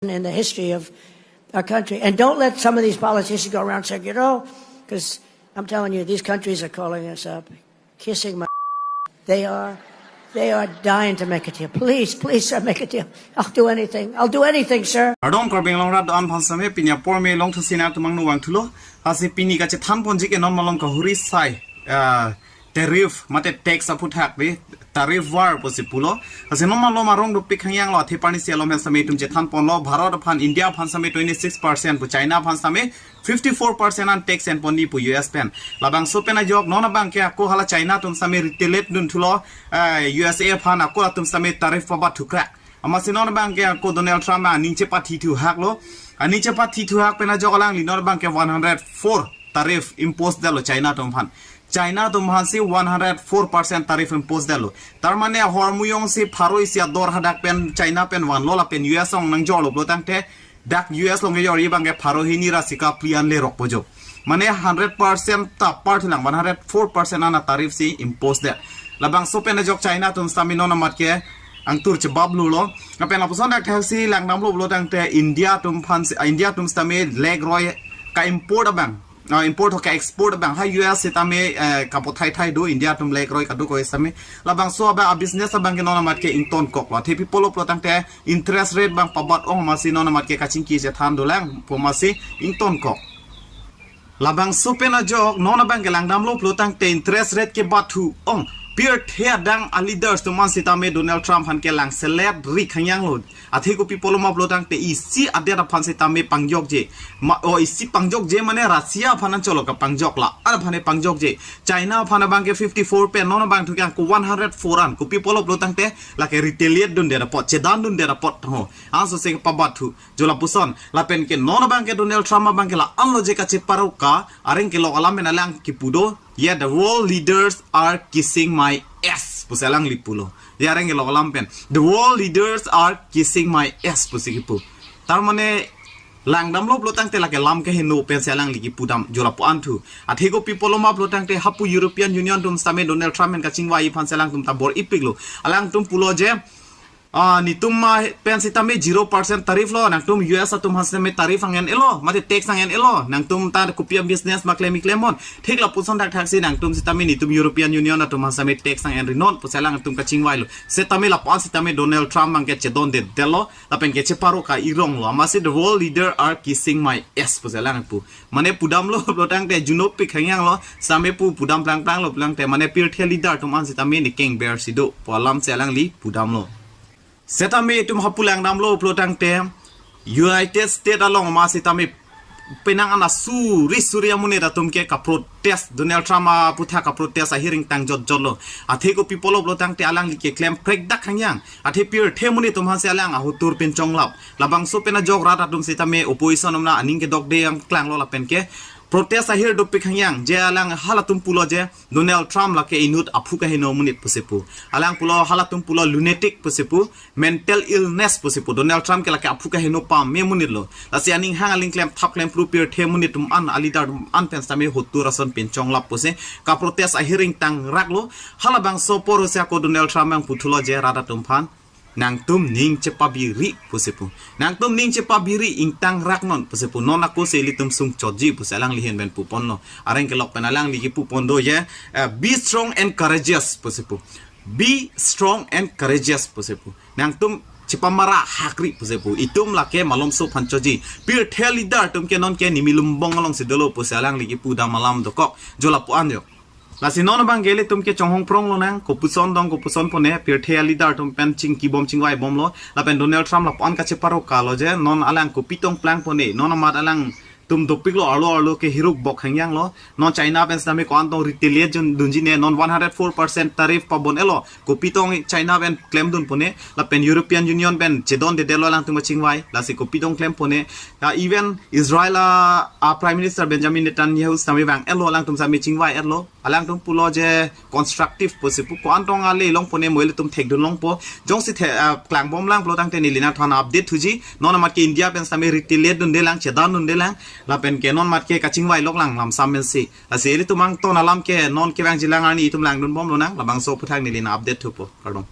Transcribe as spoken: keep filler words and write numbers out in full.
in the history of our country. And don't let some of these politicians go around saying, you know, because I'm telling you, these countries are calling us up, kissing my. They are, they are dying to make a deal. Please, please, sir, make a deal. I'll do anything. I'll do anything, sir. Kardom, Karbi Anglong rat do-an aphan sitame pini apor me longthu sina atum angno vangthulo. Lasi pini kachethan ponji ke non malom kahuri sai, ah, tariff mate tax aphuthak de, tariff war pusi pulo. Lasi non malom arong dopik hangyang lo, athe parni si alom hen sitame itum chethan ponlo, Bharat aphan, India aphan sitame twenty six percent pu, China aphan sitame fifty four percent an tax en pon ni pu U S pen. Labangso pen ajok non abang ke ako hala China atum sitame retaliate dunthulo, eh, U S A aphan, ako atum sitame tariff pabat thukra. Amatsi non abang ke ako Donald Trump aning chepathi thuhak lo. Aning chepathi thuhak pen ajok alangli non abang ke one hundred four tariff impose detlo China atum aphan. China atum aphan si one hundred four percent tariff impose detlo. Tar mane ahormu jongsi pharo isi ador hadak pen China pen vanlo lapen U S along nangjorlo pulo tangte, dak U S along kejorji abang ke pharo hini ra sika phli an lerok po jo. Mane hundred percent ta apar thulang, one hundred four percent an a tariff si impose det. Labangso pen ajok China atum sitame non amat ke angtur chebablulo. Lapen lapuson dak thak si langdamlo pulo tangte India atum aphan si, ah, India atum sitame lekroi ka-import abang, ah, import ho ka-export abang ha U S sitame, eh, kapothai thai do, India atum lekroi kadokave sitame. Labangso abang a-business abang ke non amat ke ingtonkoklo. Athe pi pulo pulo tangte interest rate abang pabat ong, amatsi non amat ke kachingki chethan dolang pu amatsi ingtonkok. Labangso pen ajok non abang ke langdamlo pulo tangte interest rate kebat thu ong. Pirthe adang a-leaders atum an sitame Donald Trump aphan ke langselet ri hangyang lo. Athe kopi pulo ma pulo tangte isi adet aphan sitame pangjokje. Ma, o isi pangjokje mane Russia aphan ancholo kapangjok, la-an aphan e pangjokje. China aphan abang ke fifty four pen non abang thu ke ako one hundred four an. Kopi pulo pulo tangte lake retaliate dundet apot, chedan dundet apot ho. Anso se pabat thu. Jo lapuson, lapen ke non abang ke Donald Trump abang ke la-an lo je kacheparoka, areng kelok alam pen alang kipu do, yeah, the world leaders are kissing my ass pusi alangli pulo. Ya, areng kelok alam pen, the world leaders are kissing my ass pusi kipu. Tar mane langdamlo pulo tangte lake lam keheno pensi alangli kipudam, jo lapu-an thu. Athe kopi pulo ma pulo tangte hapu European Union atum sitame Donald Trump pen kachingvai aphan si alangtum ta bor-ipiklo. Alangtum pulo je, ah, netum ma pen sitame zero percent tariff lo, nangtum U S atum aphan sitame tariff ang-en-elo, mate tax ang-en-elo, nangtum ta kopi a-business ma klem-i klem non. Thik lapuson dak thak si nangtum sitame netum European Union atum aphan sitame tax ang-en-ri non pusi alangtum kachingvailo. Sitame lapu-an sitame Donald Trump abang ke chedondedetlo, lapen ke cheparoka ironglo. Amatsi the world leader are kissing my ass pusi alang pu. Mane pudamlo pulo tangte junopik hangyang lo, sitame pu pudam plangplanglo pulo tangte, mane pirthe leader atum an sitame ne kengber si do pu alam si alangli pudamlo. Sitame itum hapu langdamlo pulo tangte, United States along ma sitame penang ana suri suri amonit atum ke kaprotest, Donald Trump aphuthak kaprotest ahiring tang jotjotlo. Athe kopi pulo pulo tangte alangli keklem prekdak hangyang. Athe pirthe amonit atum aphan si alang ahotur pen chonglap. Labangso pen ajok rat atum sitame opposition atum na aning kedokde yang klanglo lapen ke protest ahir dopik hangyang, je alang halatum pulo je Donald Trump lake inut aphu kaheno amonit pusi pu. Alang pulo, halatum pulo lunatic pusi pu, mental illness pusi pu. Donald Trump ke lake aphu kaheno pame amonit lo. Lasi aning hang aling klem thap klem phru pirthe amonit atum an, a-leader atum an pen sitame hotur ason pen chonglap pusi kaprotest ahiring tang raklo. Halabangso apor si ako Donald Trump abang puthulo je rat atum aphan, nangtum ning chepabiri pusi pu. Nangtum ning chepabiri, ingtang raknon pusi pu. Non ako si ilitum sungchotji pusi alangli ahin pen puponlo. Areng kelok pen alangli kipupon do je, eh, be strong and courageous pusi pu. Be strong and courageous pusi pu. Nangtum chepamara hakri pusi pu. Itum lake malomso aphan choji. Pirthe leader atum ke non ke nimi lumbong along si dolo pusi alangli kipudam alam dokok. Jo lapu-an jo. Lasi non abang ke ilitum ke chonghong prong lonang, kopuson dong kopuson pone, pirthe a-leader atum pen chingkibom chingvaibomlo, lapen Donald Trump lapu-an kacheparoka lo je, non alang kopi tong plang pone, non amat alangtum dopiklo, arlo arlo ke hiruk bok hangyang lo, non China pen sitame ko-an tong retaliate jun dunji ne, non one hundred four percent tariff pabon-elo, kopi tong China pen klemdun pone, lapen European Union pen chedondedetlo alangtum kachingvai, lasi kopi tong klem pone, ya even Israel a, a Prime Minister Benjamin Netanyahu sitame vang-etlo, alangtum sitame chingvai-etlo. Alangtum pulo je constructive pusi pu, ko-an tong ale longpo ne mo ilitum thekdun longpo. Jongsi the, ah, klangbomlang pulo tangte neli nangthan update thuji. Non amat ke India pen sitame retaliate dundelang, chedan dundelang. Lapen ke non amat ke kachingvai loklang lamsam pensi. Lasi ilitum angton alam ke non kevangjilang arni itum langdunbom lonang. Labangso aphuthak neli nang update thupo. Kardom.